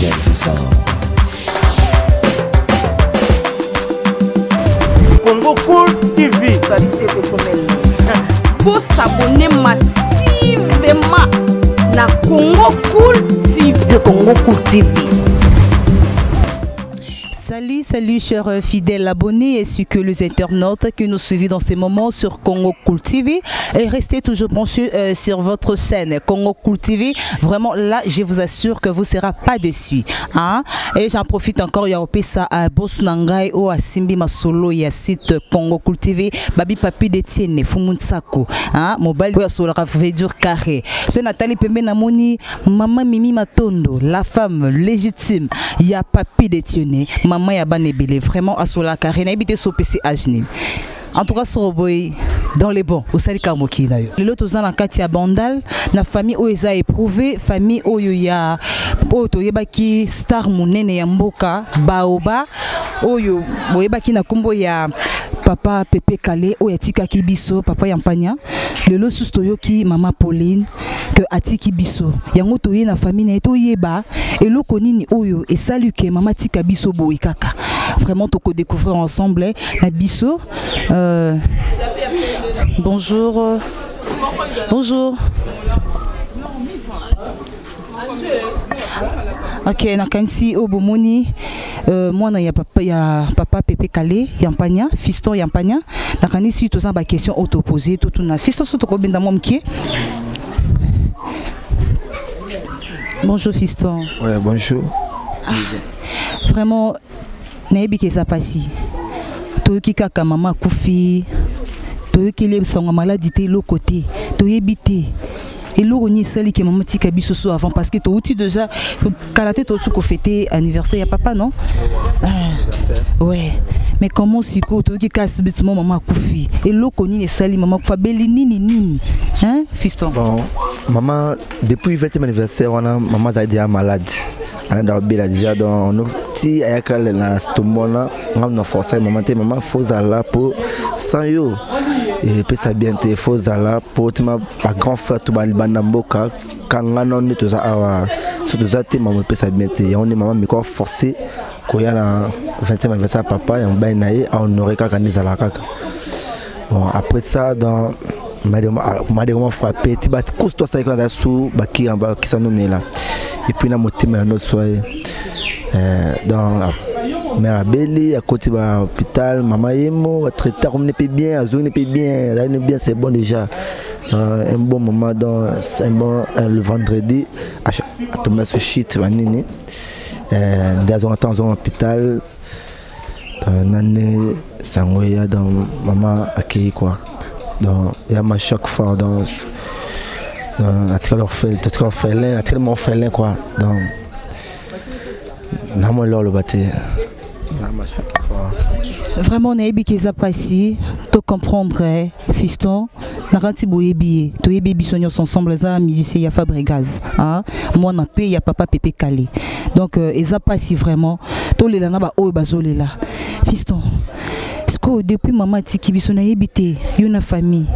James Sound. Congo Cool TV. Vous s'abonner massivement na Congo Cool TV. De Congo Cool TV. Salut, salut chers fidèles abonnés ainsi que les internautes qui nous suivent dans ces moments sur Congo Cool TV et restez toujours branchés sur votre chaîne Congo Cool TV. Vraiment là, je vous assure que vous ne serez pas déçus. Hein? Et j'en profite encore, il y a ça à Boss Nangai ou à Simbi Masolo, il y a site Congo Cool TV, Babi Papi d'Etienne, Fumunsako, hein? Mobile sur la verdure carré. Ce Nathalie Pembe Namoni, Maman Mimi Matondo, la femme légitime, il y a Papi d'Etienne, maman ya bana ebele vraiment asola carré nayebi te so opesi age nini. En tout cas soroboy dans les bons osali kaka mokili na yo. Lelo toza na kati ya Bandal, na famille oyo eza éprouvé, famille oyo ya oyo toyebaki star monene ya mboka Baoba, oyo boyebaki na kombo ya papa Pepe Kale oyo atikaki biso, papa ya Mpanya. Lelo susu toyoki mama Pauline que atiki biso. Yango toye na famille na ye toyeba eloko nini oyo esali ke mama tika biso boye kaka. Vraiment toko découvrir ensemble na biso. Bonjour. Bonjour. Ok, nakanisi oyo bomoni mwana ya papa Pepe Kale ya Mpanya, fiston ya Mpanya. Nakanisi toza ba question oyo topose totuna fiston so tokobenda mwa mokie. Bonjour fiston. Ouais, bonjour. Ah, vraiment nayebi ke eza pasi. Toyoki kaka mama akufi, toyoki sango maladi te, eloko te, toyebi te eloko nini esali ke mama tika biso so avant, parce que touti déjà kala te, touti kofete anniversaire ya papa, non? Ah, ouais, mais comment sikoyo toyoki kasi biso mama akufi, eloko nini esali mama akufa, beli nini nini, hein fiston? Bon, maman, depuis 20e anniversaire wana, maman azali déjà malade, anada obela déjà. Donc ti ayaka na stombona, nga na force mama te, mama faut ozala po sans yo epesa bien te, faut ozala po tema ba grand frère to balibanda mboka kanga nano nde toza awa, so toza te mama epesa bien te. Yango nde mama meko forcé koya na 20e anniversaire ya papa ya mobali na ye, ahonore kaka nde ezalaka kaka. Bon, après ça, dans malheureusement frappé ti bakosi to asalaki aza su bakira bakisa nomela et puis na motema ya nyonso ye. Donc mère abeli, akoti ba hôpital, mama yemo batraité, akomini mpe bien, azongi mpe bien, azali bien, c'est bon déjà. Un bon moment dans un bon le vendredi atomba so shit banini nde azonga ntango azonga hôpital na nde sango eya, donc mama akei quoi. Donc ya ma chaque fois donc atikali orphelin, totikali orphelin, atikali ma orphelin quoi. Donc namoni eloko oloba te, nama chaque fois. Vraiment nayebi ke eza mpasi to comprendre fiston. Nakati boyebi ye, toyebi biso nyonso ensemble, eza musicien ya Fabregas, hein? Mwana mpe ya papa Pepe Kale. Donc eza mpasi vraiment, tolela na baoyo bazolela. Fiston, sikoyo depuis mama atiki biso, nayebi te yo na famille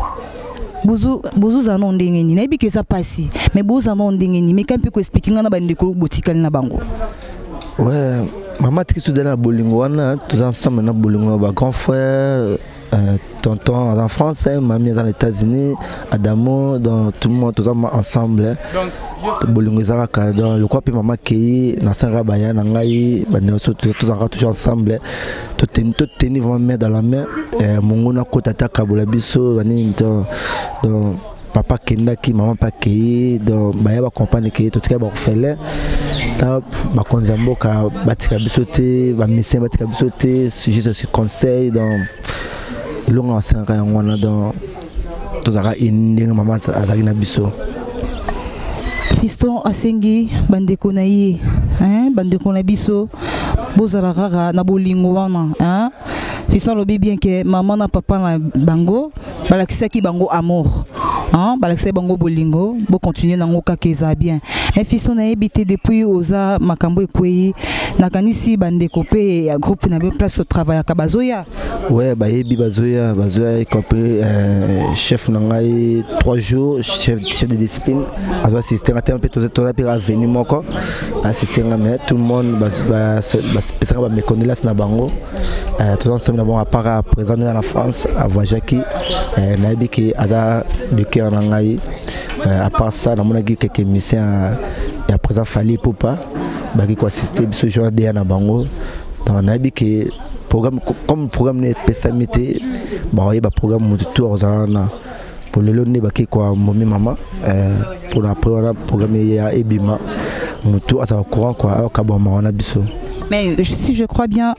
bozozala nao ndenge nini. Nayebi ke eza mpasi, mais bozala nao ndenge nini? Meka mpe koexplike ngai na bandeko botikali na bango. Ouais, mama atiki so na bolingo wana, toza ensemble na bolingo, ba grand frère, tonton en France, hein, mamie dans les États-Unis, Adamo, dans tout le monde, tous ensemble. Bolingo ezalaka kaka donc lokwa mpe mama akei nasangaka baya na ngai banyonso, tozalaka toujours ensemble, toteni vraiment main dans la main. Mongo nakota te akabola biso banini. Donc papa akendaki, mama mpe akei, donc baya bacomprendre ke totikali baorphelin. Ta bakonzi ya mboka batika biso te, bamisien batika biso te, juste ce conseil. Donc elongo asengaka yango wana, donc tozalaka ndenge mama azalaki na biso. Fiston asengi bandeko na ye, hein, bandeko na biso bozala kaka na bolingo wana, hein? Fiston alobi bien ke mama na papa na bango balakisaki bango amour. Hein, balakisa bango bolingo, bo continuer nango kaka eza bien. Mais fiston nayebi te depuis oza makambo ekwei, nakanisi bandeko pe ya groupe na bino place travaillaka bazoya. Ouais, bayebi bazoya, bazoya y compris chef na ngai 3 jours, chef de discipline, azo assister nga te mpe toza mpe avenue moko assister nga, mais tout le monde bapesaka ba mes condoléances na bango. Toza ensemble na bango, à part présent na France avoyageaki, nayebi ke aza de cœur na ngai. À part ça, namonaki quelques musiciens ya président Fally Ipupa baki koassister biso jour deya na bango. Donc nayebi ke programme, comme programme ne epesami te, bakoyeba programme, motu tu akozala wana. Po lelo nde bake koamomi mama mpona après wana programme ya ebima, motu azala courant quoi, akabwama wana biso. Mais si je crois bien,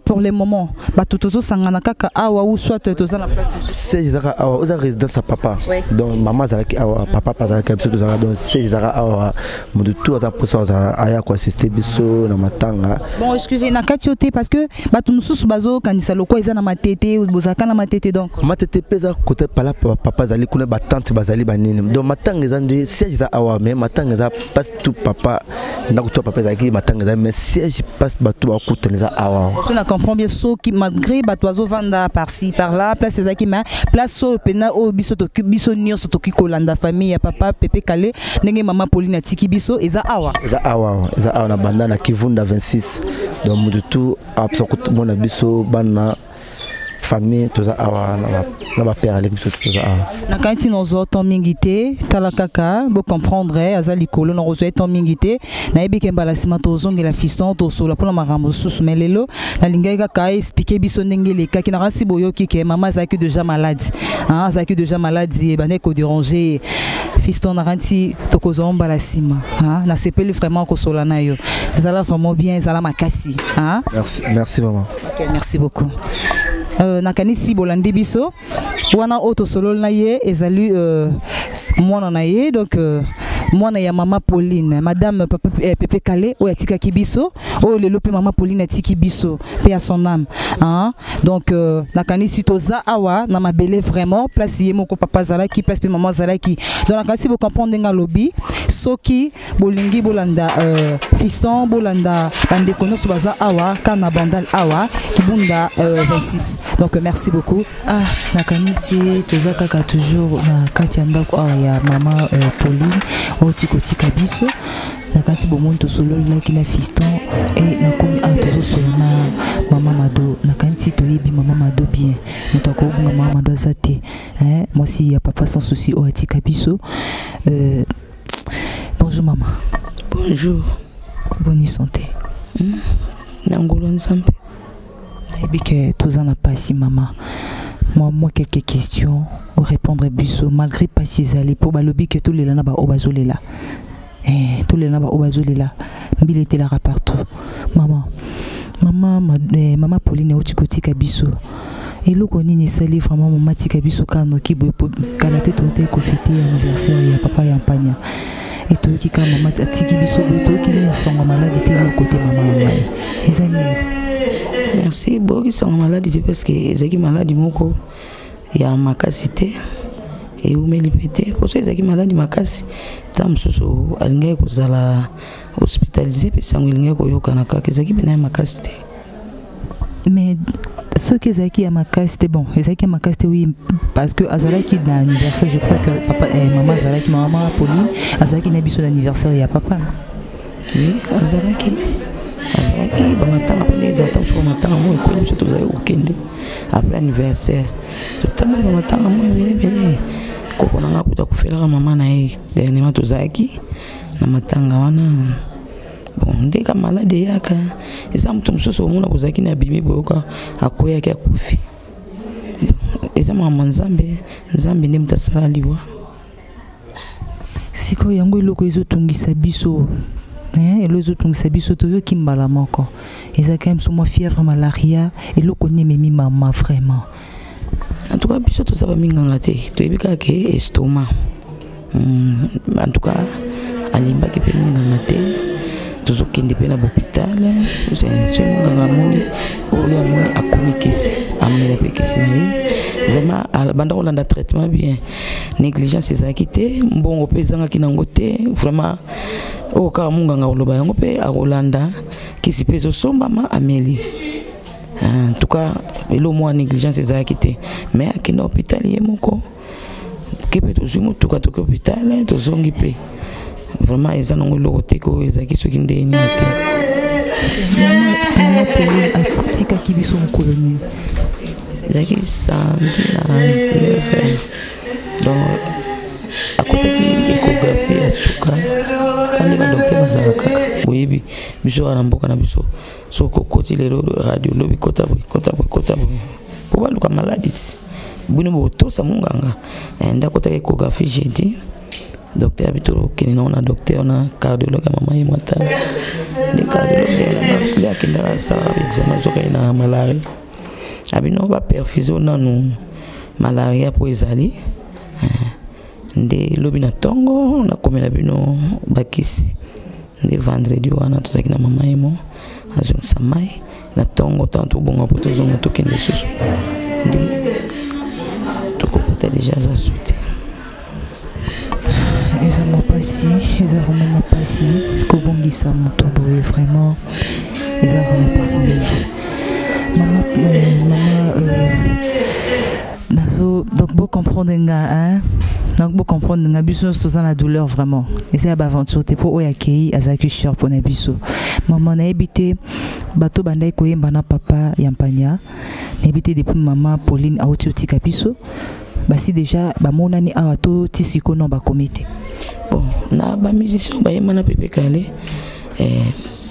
pour le moment, bato tozosangana kaka awa ou soit toza na place mosusu? Siège ezalaka awa, oza résidence ya papa. Donc mama azalaki awa, papa mpe azalaki, biso tozalaka. Donc siège ezalaka awa, motu tu aza mposa azala aya koassister biso na matanga. Bon, excusez na kati yo te, parce que bato mosusu bazokanisa lokwa eza na Matete, bozalaka na Matete, donc Matete mpe eza kote pala papa azali kuna, batante bazali, banini. Donc matanga eza nde siège eza awa, mais matanga eza place tout papa, ndako to papa ezalaki, matanga eza, mais siège, place bato bakutana, eza awa. So na comprend bien, soki malgré bato bazovanda par-ci par-là, place ezalaki, mais place oyo mpena oyo biso toki, biso nyonso toki kolanda famille ya papa Pepe Kale ndenge mama Pauline atiki biso, eza awa. Eza awa, eza awa na banda na Kivunda 26. Donc motu tu apesa komona biso bana famille, toza awa na bapère aleki biso, toza awa. Nakanisi nozwa temps mingi te, tala kaka bocomprendre, aza likolo, nakozwa ye temps mingi te. Nayebi ke mbala nsima tozongela fiston, tosola mpona makambo mosusu, mais lelo nalingaki kaka expliquer biso ndenge elekaki. Nakanisi boyoki ke mama azalaki déjà malade, azalaki déjà malade, ebandaki kodéranger ye. Fiston, nakanisi tokozwa mbala nsima. Nasepeli vraiment kosola na yo, ezala vraiment bien, ezala makasi. Merci, merci vraiment. Ok, merci beaucoup. Nakanisi bolandi biso wana oyo tosololi na ye, ezali mwana na ye, donc mwana ya mama Pauline, madame papa, Pepe Kale oyo atikaki biso, oyo lelo mpe mama Pauline atiki biso, paix à son âme, hein? Donc nakanisi toza awa na mabele vraiment place ye moko papa azalaki, place mpe mama azalaki. Donc nakanisi bocomprendre ndenge alobi. Soki bolingi bolanda fiston, bolanda bandeko nyonso baza awa kaka na Bandal awa, Kibunda 26. Donc merci beaucoup. Ah, nakanisi toza kaka toujours na kati ya ndako awa ya mama Pauline oyo tikotika biso. Nakanisi bomoni tosololaki na fiston e nakomi awa, tozosola na mama Mado. Nakanisi toyebi mama Mado bien, moto akobunga mama Mado aza te, mwasi ya papa Sans Souci oyo atika biso. Bonjour mama. Bonjour. Boni santé? Na ngolo Nzambe. Nayebi ke toza na pasi, mama. Moi quelques questions répondre biso malgré pasi ezali, mpo balobi ke tolela na baoyo bazolela, tolela na baoyo bazolela, mbila etelaka partout. Mama, mama Pauline auti kotika biso, eloko nini esali vraiment mama atika biso kaka noki boye? Kala te tote kofêter anniversaire ya papa ya Mpanya e toyoki kaka mama atiki biso boye, toyoki eza ya sango maladi te, eloko te. Mama na ngai, eza nini? Merci. Boyoki sango maladi te, parce que ezalaki maladi moko ya makasi te, ewumeli mpe te. Poso ezalaki maladi makasi, ntango mosusu alingaki kozala hospitalisé mpe sango elingaki koyokana kaka. Ezalaki mpena ya makasi te. Mais soki ezalaki ya makasi te, bon, ezalaki ya makasi te, oui, parce que azalaki na anniversaire, je crois que papa, mama azalaki, mama Pauline azalaki na biso na anniversaire ya papa. Oui, azalaki bamatanga mpe nde ezala ntango soki bamatanga mo ekweli biso, tozali kokende après anniversaire, totamboli bamatanga mo ebele ebele. Koko na nga kuta kofelaka mama na ye dernièrement, tozalaki na matanga wana. Bon, nde ka malade eyaka, eza moto mosusu omona bozalaki na abimi, boyoka akweyaki, akufi. Eza makambo ya Nzambe, Nzambe nde moto asala liwa. Sikoyo yango eloko ezotungisa biso, eloko ezotungisa biso, toyoki mbala moko ezalaki biso mwa fièvre, malaria, eloko nini ememi mama vraiment? En tout cas biso toza baminganga te, toyebi kaka ke estomac. En tout cas alimbaki mpe minganga te. Tozokende mpe na bopital, soki monganga amoni oyo amoni akomi kisi, amela mpe kisi na ye. Vraiment abanda kolanda traitement bien, négligence ezalaki te, mbongo mpe ezangaki nango te. Vraiment oyo kaka monganga akoloba yango mpe akolanda, kisi mpe ezosombama, ameli. En tout cas elo mwa négligence ezalaki te, mais akende hôpital ye moko ke mpe tozwi motuka, toke hôpital, tozongi mpe. Vraiment eza nango eloko te ko ezalaki soki nde nini te. Mama Pauline atikaki biso mokolo nini? Ezalaki samedi na 9 heures. Donc akotaki échographie ya suka kandi badocteur bazalaka kaka. Boyebi biso wana mboka na biso, soki okoti lelo radio, lobi kota boye, kota boye, kota boye, mpo baluka maladi ti bino botosa monganga. Nde akotaki échographie jeudi, docteur abi tokende nango na docteur na cardiologue ya mama ye mwatala. Nde cardiologue nde akendaka asalaka examen, azoka ye na malaria. Abino baperfuse oyo nanu malaria mpo ezali nde lobi na ntongo nakomela bino bakisi. Nde vendredi wana tozalaki na mama yemo, azongisa mai na ntongo, ntango tobonga mpo tozonga tokende lisusu, nde tokokuta deja aza su te. Eza mapasi, eza vraiment mapasi kobongisa moto boye. Vraiment eza vraiment pasi mingi, mama. Mama nazo, donc bocomprendre nga, hein? Donc bocomprendre nga, biso nyonso toza na douleur. Vraiment eza ya baaventure te, mpo oyo akei azalaki cher mpona biso. Mama, nayebi te bato bandaki koyemba na papa ya mpanya, nayebi te depuis mama Pauline auti otika biso, basi déjà bamonani awa to ti sikoyo no bakomi te? Bon, na bamusicien bayemba na Pepe Kale,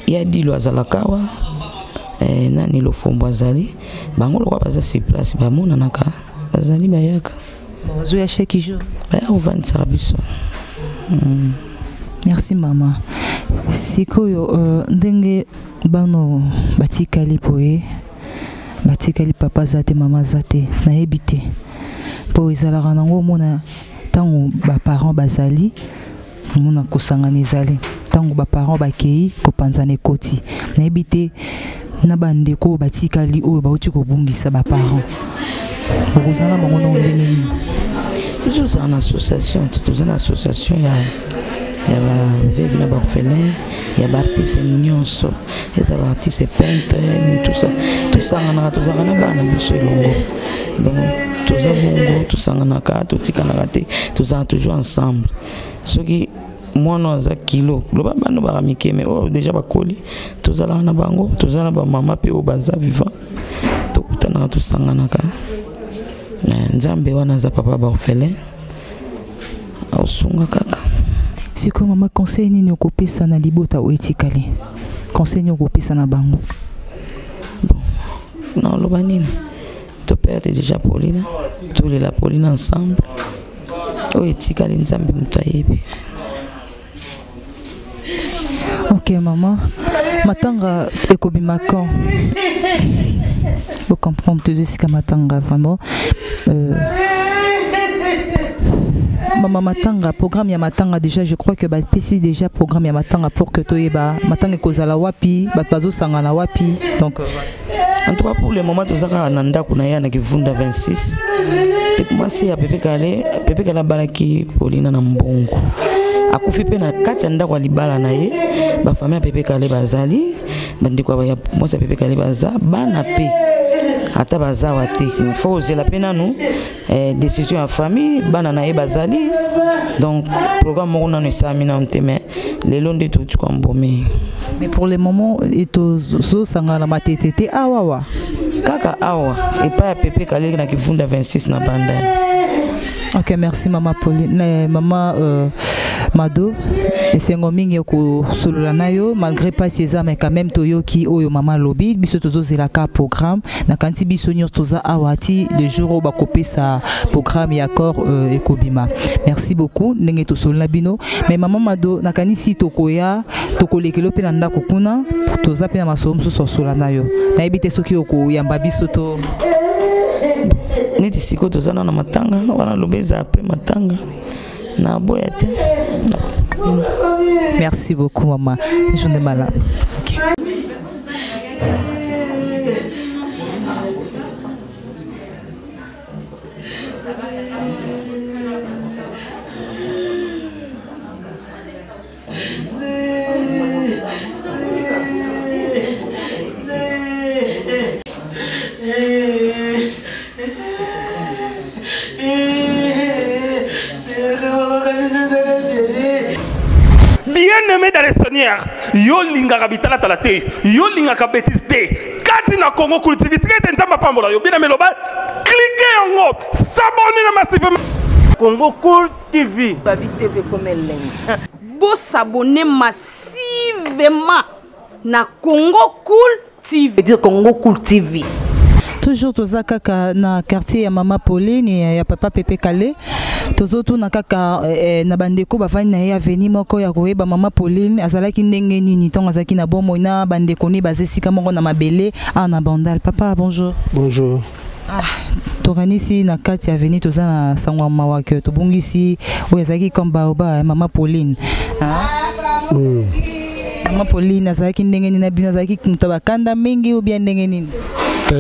ya Dilo azalaka awa, nani, Lofombo azali. Bango lokwa baza sur place, bamonanaka, bazali, bayaka. Bazoya chaque jour? Baya kovandisaka biso. Merci mama. Sikoyo ndenge bano batikali boye, batikali, papa aza te, mama aza te, nayebi te mpo ezalaka nango omona ntango baparent bazali, omona kosangana ezali, ntango baparent bakei, kopanzana ekoti. Nayebi te na bandeko oyo batikali, oyo bauti kobungisa baparent, okozala bango nango ndenge nini? Biso tozala na association, toza na association ya baveuve na baorphelin ya baartiste nyonso, eza baartiste peintre, tout ça. Tosanganaka, tozalaka na bana biso elongo. Donc toza bongo, tosanganaka, totikanaka te, tozalaka toujours ensemble. Soki mwana aza kilo, loba bana baka mike, mais oyo déjà bakoli, tozalaka na bango. Toza na bamama mpe oyo baza vivant, tokutanaka, tosanganaka. Nzambe wana aza papa baorphelin, aosunga kaka. Sikoyo mama, conseil nini okopesa na libota oyo etikali? Conseil nini okopesa na bango? Bon, naoloba nini? Toperdre déjà Paulina, tolela Paulina ensemble. Oyo etikali, Nzambe moto ayebi. Ok mama, matanga ekobima quand? Bocomprendre, tozo esika matanga. Vraiment mama, matanga, programme ya matanga déjà, je crois que bapesi déjà programme ya matanga pour que toyeba matanga ekozala wapi, bato bazosangana wapi. Donc En tout cas pour le moment toza kaka na ndako na ye na Kivunda 26. Mwasi ya Pepe Kale, Pepe Kale abalaki Paulina na mbongo, akufi mpe na kati ya ndako ya libala na ye. Bafamille ya Pepe Kale bazali, bandeko ya mwasi ya Pepe Kale baza, bana mpe ata baza awa te. Faut kozela mpe nanu décision ya famille. Bana na ye bazali. Donc programme moko nanu esalami nanu te, mais lelo nde touti koembaumer. Mais pour le moment tozosangana na Matete te, awawa? Kaka awa epai ya Pepe Kaleki na Kivunda 26 na Bandani. Ok, merci mama Pauline, mama Mado. Esengo mingi kosolola na yo malgré pasi eza, mais quand même toyoki oyo mama alobi. Biso tozozelaka programme. Nakanisi biso nyonso toza awa ti le jour oyo bakopesa programme ya corps ekobima. Merci beaucoup ndenge tosolola bino. Mais mama Mado, nakanisi tokoya, tokolekela mpe na ndako kuna, toza mpe na masolo mosusu osola na yo. Nayebi te soki okoyamba biso to Neti sikoyo toza na matanga wana, loba eza après matanga, naboya te. Merci. Merci beaucoup mama. Journée malamu. Okay. Bien-aimé dans le Seigneur, yo lingaka bitalatala te, yo lingaka bêtise te. Kati na Congo Cool TV, tika ete Nzambe apambola yo. Bien-aimé loba, cliquez yango, s'abonner na massivement. Congo Cool TV. Babi TV comme elengi. Bo s'abonner massivement na Congo Cool TV. Dire Congo Cool TV. Toujours toza kaka na quartier ya mama Pauline ya papa Pepe Kale. Tozotuna kaka na bandeko bafandi na ye avenue moko ya koyeba mama Pauline azalaki ndenge nini ntango azalaki na bomoi na bandeko ne baza esika moko na mabele awa na Bandal. Papa, bonjour. Bonjour. Ah, tokanisi na kati ya avenue toza na sango ya mawa ke tobungisi oyo azalaki comme baoba mama Pauline. Ah? Mama Pauline azalaki ndenge nini na bino, azalaki moto bakanda mingi ou bien ndenge nini?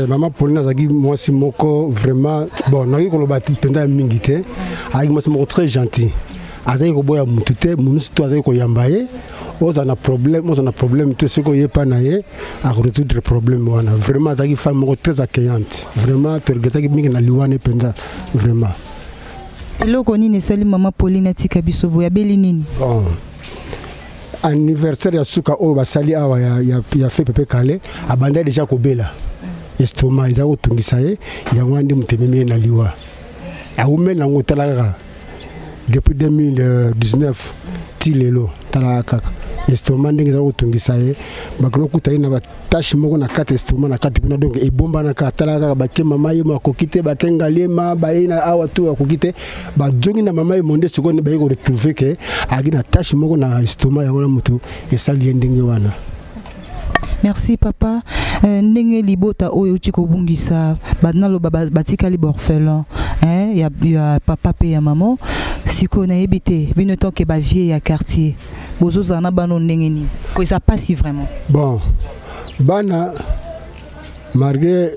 Mama Pauline azalaki mwasi moko vraiment bon, nakoki koloba mpenza ya mingi te. Azalaki mwasi moko très gentil, azalaki koboya mutu te, monusu to azalaki koyamba ye. Oza na problème, oza na problème te, soki oyepa na ye akorésoudre problème wana. Vraiment azalaki femme moko très accueillante, vraiment toregretaki mingi na liwa ne mpenza vraiment. Eloko nini esali mama Pauline atika biso boye, abeli nini? Bon, anniversaire ya suka oyo basali awa ya fe Pepe Kale, abandaki déjà kobela estomac eza kotungisa ye, yango wana nde moto ememi ye na liwa. Awumeli nango, tala kaka depuis 2019 ti lelo, tala kaka estomac ndenge eza kotungisa ye. Bakona kuta ye na batashe moko na kati estomac na kati kuna, donc ebombanaka. Tala kaka bake mama ye mo akoki te, bake Ngaliema baye na awa to akoki te, bazongi na mama ye monde. Sikoyo baye koretrouve ke ayaki na tashe moko na estomac, yango na moto esali ye ndenge wana. Merci papa. Ndenge libota oyo uti kobungisa banaloba batikali baorphelin, hein, ya papa pe ya maman. Sikoyo nayebi te bino tant que bavieux ya quartier bozozala na bano ndenge nini, po eza pasi vraiment. Bon, bana malgré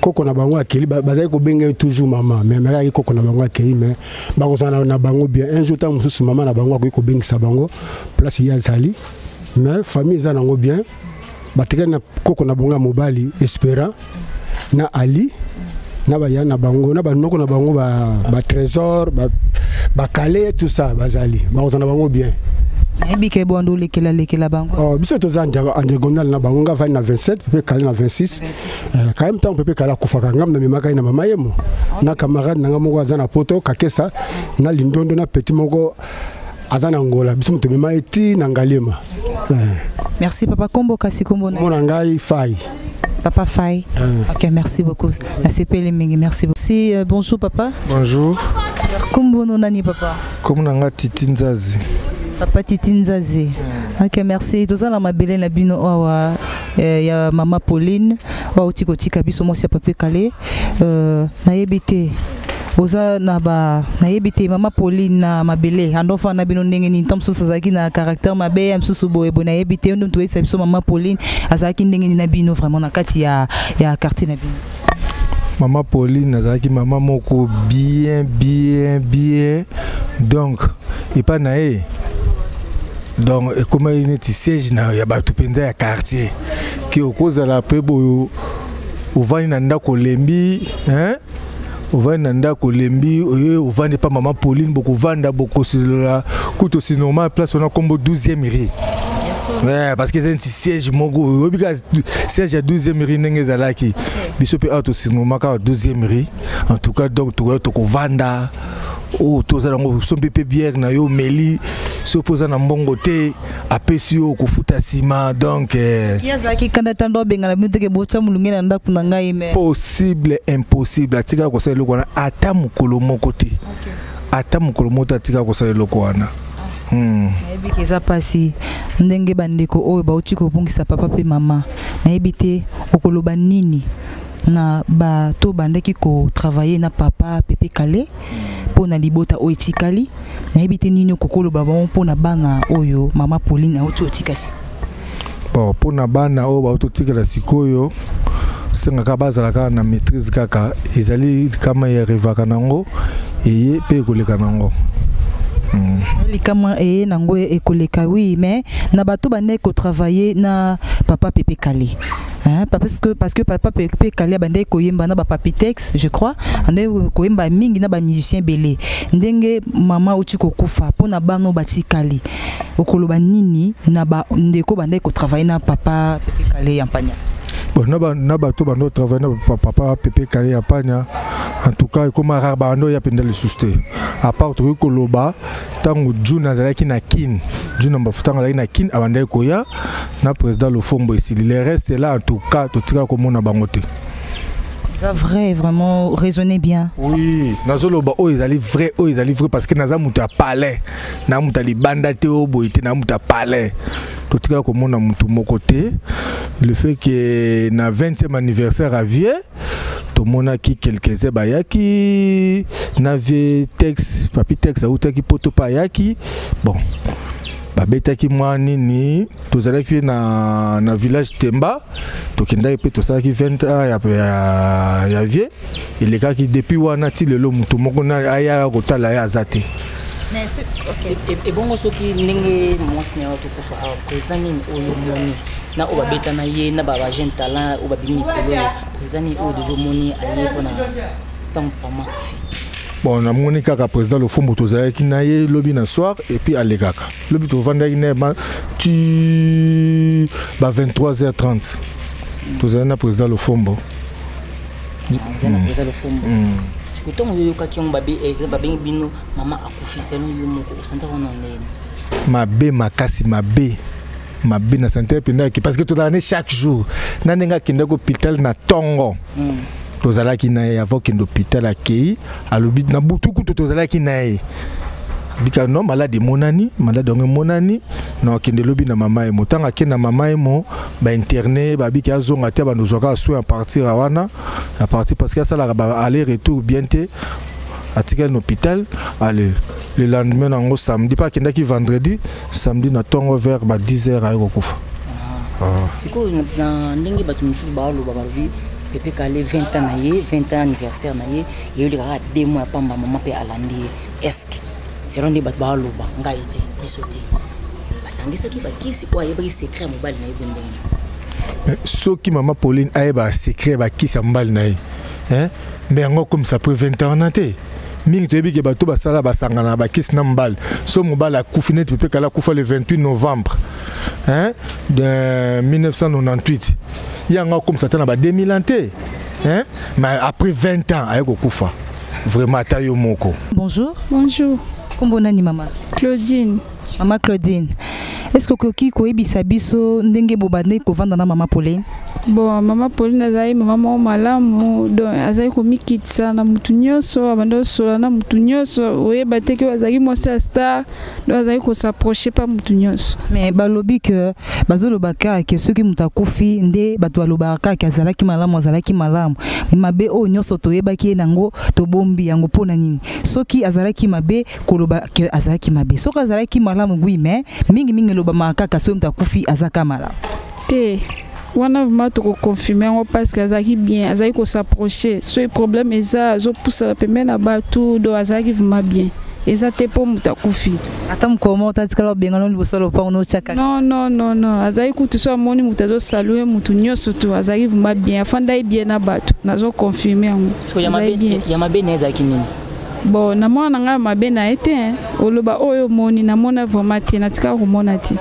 koko na bango akei, bazali kobenga ye toujours mama, mais malgré koko na bango akei, mais bakozala na bango bien. Un jour ntango mosusu mama na bango akoki kobengisa bango place ye azali, mais famille eza nango bien. Batikali na koko na bango ya mobali Espérant na Ali na baya na bango na banoko na bango ba Trésor, bakale, tout ça, bazali bakozala na bango bien. Nayebi ke bwando olekela lekela bango. Oh, biso toza en diagonale na bango. Nga vandi na 27, Pepe Kale na 26. Quand même ntango Pepe Kale akufaka, nga namemaka ye na mama yemo na camarade na nga moko aza na Poto, Kakesa na Lindondo, na petit moko aza na Ngola. Biso moto mema ye ti na Ngaliema. Merci papa. Kombo kasi, kombo na Kombo na ngai Fai. Papa Fai. Ok, merci beaucoup. Nasepeli mingi, merci beaucoup. Si, bonjour papa. Bonjour. Kombo no nani papa? Kombo na nga Titi Nzazi. Papa Titi Nzazi. Ok, merci. Toza na mabele na bino awa ya mama Pauline wa uti kotika biso mwasi ya Pepe Kale. Nayebi te oza na ba, nayebi te mama Pauline na mabele andofa na bino ndenge nini, ntango mosusu azalaki na caractère mabe ya mosusu boye boye, nayebi te nde toyebisa biso mama Pauline azalaki ndenge nini na bino vraiment na kati ya quartier na bino. Mama Pauline azalaki mama moko bien bien bien, donc epai na ye, donc ekomaki neti siège na ya bato mpenza ya quartier ke okozala mpe boyo ovandi na ndako olembi, hein? Ovandi na ndako olembi, oye ovandi pa mama Pauline, bokovanda bokosolola kutu osi normal. Place wana kombo 12e rue. Ouais, parce que eza neti siège moko oyebi kaka siège ya 12e rue ndenge ezalaki. Biso mpe awa tosinoma kaka 12e rue. En tout cas, donc tokoya tokovanda oyo toza nango, osombi mpe bière na yo, omeli. Soki mpo oza na mbongo te, apesi yo kofuta nsima, donc Ye azalaki kanda tando abengana bino teke botya molunge na ndako na ngai me? Possible, impossible. Atikala kosala eloko wana ata mokolo moko te, ata mokolo moko te atikala kosala eloko wana. Nayebi ke eza mpasi ndenge bandeko oyo bauti kobungisa papa mpe mama. Nayebi te okoloba nini na bato bandaki kotravaille na papa Pepe Kale. mpo na libota oyo etikali. Nayebi te nini okoki koloba bango mpo na bana oyo mama Pauline auti otika sikoyo. Bon, mpo na bana oyo bauti otikala sikoyo, sengaka bazala kaka na maîtrise, kaka ezali likama ya revaka nango eye mpe ekoleka nango. Likama eye nango ekoleka, oui, mais na bato bandaki kotravailler na papa Pepe Kale, hein, parce que papa Pepe Kale abandaki koyemba na bapapitex, je crois, andaki koyemba mingi na bamusicien ebele. Ndenge mama auti kokufa, mpo na bana oyo batikali, okoloba nini na bandeko bandaki kotravailler na papa Pepe Kale ya Mpanya? Bon, na bato bando travaille na papa Pepe Kale ya Mpanya, en tout cas ekoma rare bando ya mpenza lisusu te. À part tokoki koloba ntango June azalaki na Kine, June Mbafu, ntango azalaki na Kine, abandaki koya na président Lofombo, esili. Le reste là, en tout cas totikala komona bango te. Eza vrai, vraiment, raisonnez bien. Oui, nazoloba oyo ezali vrai, oyo ezali vrai, parce que naza moto ya palais, na moto ya libanda te, oyo boye te, na moto ya palais. Totikala komona motu moko te. Le fait que na 20e anniversaire ya vieux, tomonaki quelques-uns bayaki na vieux Tex, Papi Tex autaki Poto mpe ayaki. Bon, babetaki mwa nini, tozalaki na village Temba, tokendaki mpe tosalaki 20 ans ya vieux. Elekaki depuis wana ti lelo, motu moko aya kotala ye aza te. Ebongo soki ndenge mwasi na yo tokufa awa, président nini oyo omoni na oyo babeta na ye na bajeune talent oyo babimi mikolo oyo, président nini oyo deja omoni aye mpona ntango mama akufi? Bon, namoni kaka président Lofombo, tozalaki na ye lobi na soir, et puis alekaka lobi, tovandaki na ye ti ba 23h30, tozali na président Lofombo. Oza na président Lofombo. Sikoyo ntango oyokaki yango, babengi bino mama akufi, selon yo moko osantaka wana ndeni? Mabe makasi, mabe mabe na santé mpenza, parce que tozala ne chaque jour na ndenge akendaki hôpital na ntongo, tozalaki na ye avant okende hôpital. Akei, alobi na butu kutu tozalaki na ye, bika no malade emonani, malade yango emonani na akende lobi na mama Yemo. Ntango akende na mama Yemo, bainterne babiki azonga te, bando ozwaka soin à partir ya wana, à partir, parce que asalaka ba aller retour bien te. Atikali na hôpital. Allez, le lendemain nango samedi mpe akendaki, vendredi, samedi na ntongo vers ba 10 heures aye kokufa. Sikoyo na ndenge bato mosusu baoloba, balobi Pepe Kale 20 ans na ye, 20 ans anniversaire na ye eyoli kaka 2 mois ya pamba, mama mpe alandi ye. Est ce que selon nde bato baoloba, ngai te, biso te, basangisaki bakisi oyo ayebaki secret ya mobali na ye bo ndenge? Soki mama Pauline ayeba secret ya bakisi ya mobali na ye, mais yango akomisa après 20 ans wana te. Mingi toyebi ke bato basala basangana na bakisi na mobali. So mobali akufi, neti Pepe Kala akufa le 28 novembre, hein, de 1998, yango akomisa ata na ba 2000 ans te, hein? Mais après 20 ans aye kokufa, vraiment ata yo moko. Bonjour. Bonjour. Kombo nani, mama? Claudine. Mama Claudine, est ce que okoki koyebisa biso ndenge bobandeki kovanda na mama Pauline? Bon, mama Pauline azali mama moko malamu, donc azali komikitisa na mutu nyonso, abandi osola na mutu nyonso, oyeba te ke azalaki mwasi ya star, donc azali kos'approcher pa mutu nyonso. Mais balobi ke bazoloba kaka ke soki moto akufi nde bato balobaka kaka ke azalaki malamu, azalaki malamu. Mabe oyo nyonso toyebaki ye nango, tobombi yango mpo na nini? Soki azalaki mabe, koloba ke azalaki mabe. Soki azalaki malamu, oui, mais mingimingi elobamaka kaka soki moto akufi azaka malamu. Te, wana vraiment tokoconfirmer yango, parce que azalaki bien, azalaki kos'approcher, soki problème eza, azopusana pembeni na bato, donc azalaki vraiment bien, eza te mpo moto akufi. Ata mokolo moko tatikala obengana liboso ya lopango notiaka? Non, non, non, non, azalaki kutu so amoni moto, azosaluer motu nyonso tu, azalaki vraiment bien, afandaki bien na bato, nazoconfirmer yango. Ya mabe na ye ezalaki nini? Bon, namona na ngai mabe na ye te. Oloba oyo omoni, namona vraiment te, natikaka komona te.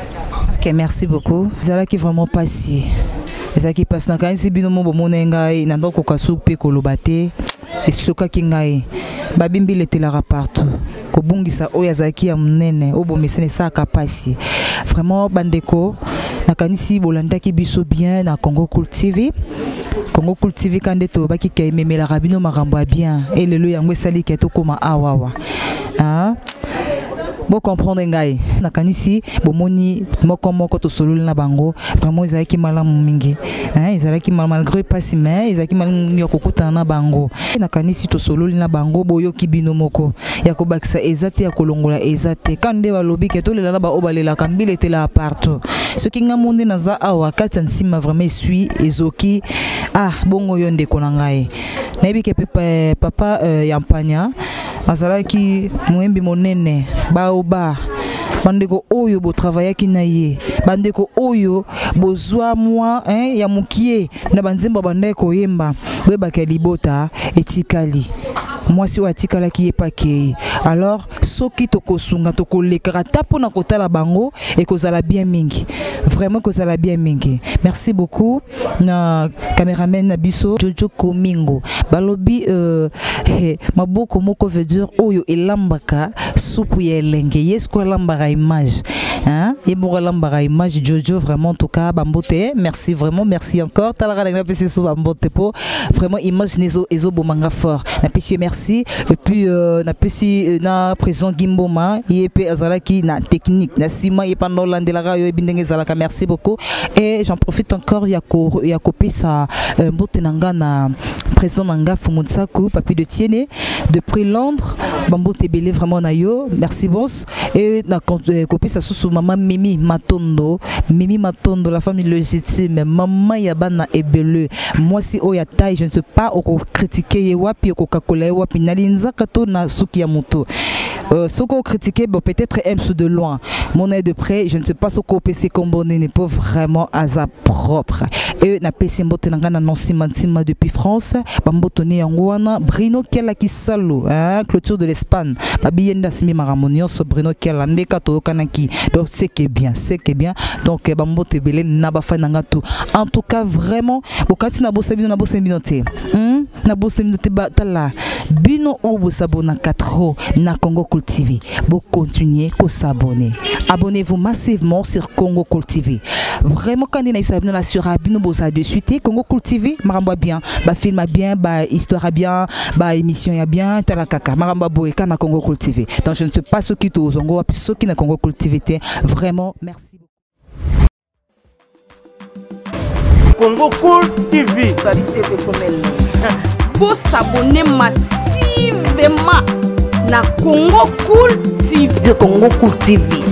Ok, merci beaucoup. Ezalaki vraiment pasi, ezalaki mpasi. Nakanisi bino mo bomona ngai na ndako kasu mpe koloba te, esokaki ngai. Babimbi letelaka partout, kobungisa oyo azalaki ya monene, oyo bomesana, esalaka mpasi vraiment. Bandeko, nakanisi bolandaki biso bien na Congo Cool TV. Congo Cool TV ka nde tolobaki ke ememelaka bino makambo ya bien. Elelo yango esali ke tokóma awawa. Bocomprendre ngai. Nakanisi bomoni moko moko tosololi na bango, vraiment ezalaki malamu mingi, hein, ezalaki malgré pasi, mais ezalaki malamu mingi ya kokutana na bango. Nakanisi tosololi na bango, boyoki bino moko. Ya kobakisa eza te, ya kolongola eza te. Ka nde balobi ke tolela na baoyo balelaka, mbila etelaka partout. Soki nga mo nde naza awa kati ya nsima, vraiment esui ezoki. Ah, bongo yo ndeko na ngai, nayebi ke pe papa ya mpanya azalaki moyembi monene. Baoba bandeko oyo botravayaki na ye, bandeko oyo bozwa mwa, hein, ya mokie na banzembo bandaki koyemba, boyebaka ya libota etikali mwasi oyo atikalaki ye pakei. Alors soki tokosunga, tokolekaka ata mpona kotala bango, ekozala bien mingi, vraiment ekozala bien mingi. Merci beaucoup na cameraman na biso Jojo Komingo. Balobi maboko moko veut dire oyo elambaka supu ya elenge, ye siko alambaka image, hein? Ye moko alambaka image. Jojo, vraiment, en tout cas bambote, merci, vraiment merci encore. Talaka ndenge napesi so bambote po vraiment image nezo ezobomanga fort. Napesi ye merci. Et puis napesi na président Gimboma, ye mpe azalaki na technique na nsima, ye panda olandelaka yo, yebi ndenge ezalaka. Merci beaucoup. Et j'en profite encore ya kopesa mbote na nga na président na nga Fumu Nsaku Papi de Tiene depuis Londres. Bambote ebele vraiment na yo, merci bons. Et na kopesa susu mama Mimi Matondo, Mimi Matondo, la famille légitime, mama ya bana ebele, mwasi oyo ya taille, je ne sais pas okocritiquer ye wapi, okokakola ye wapi, nalinzaka to na suki ya moto. Soki ocritiquer, bon, peut-être aime de loin, mon œil de près, je ne sais pas soki opesi kombo nini, po vraiment aza propre. Et napesi mbote na ngai na Nancy Mantima depuis France, bamboto ne yango wana. Brino Kiala Kisalo, hein, clôture de l'Espagne, babiye nde asimbi makambo nyonso. Brino Kiala ndeka toyokanaki, donc c'est que bien, c'est que bien. Donc bambote ebele na bafani na nga tout. En tout cas vraiment bokati na bosa bino, na bosa bino te, Na bosa bino te. Tala bino oyo bosabonaka trop na Congo Cool TV, bocontinue kosabonner. Abonnez-vous massivement sur Congo Cool TV. Vraiment, quand na bisa bino, na sura bino, boza dessus te. Congo Cool TV, makambo ya bien, bafilm ya bien, bahistoire ya bien, baémission ya bien. Tala kaka makambo ya boye ka na Congo Cool TV. Donc je ne sais pas soki tozongo wapi soki na Congo Cool TV te. Vraiment merci. Congo Cool TV. Vous s'abonner massivement na Congo Cool TV. De Congo Cool TV.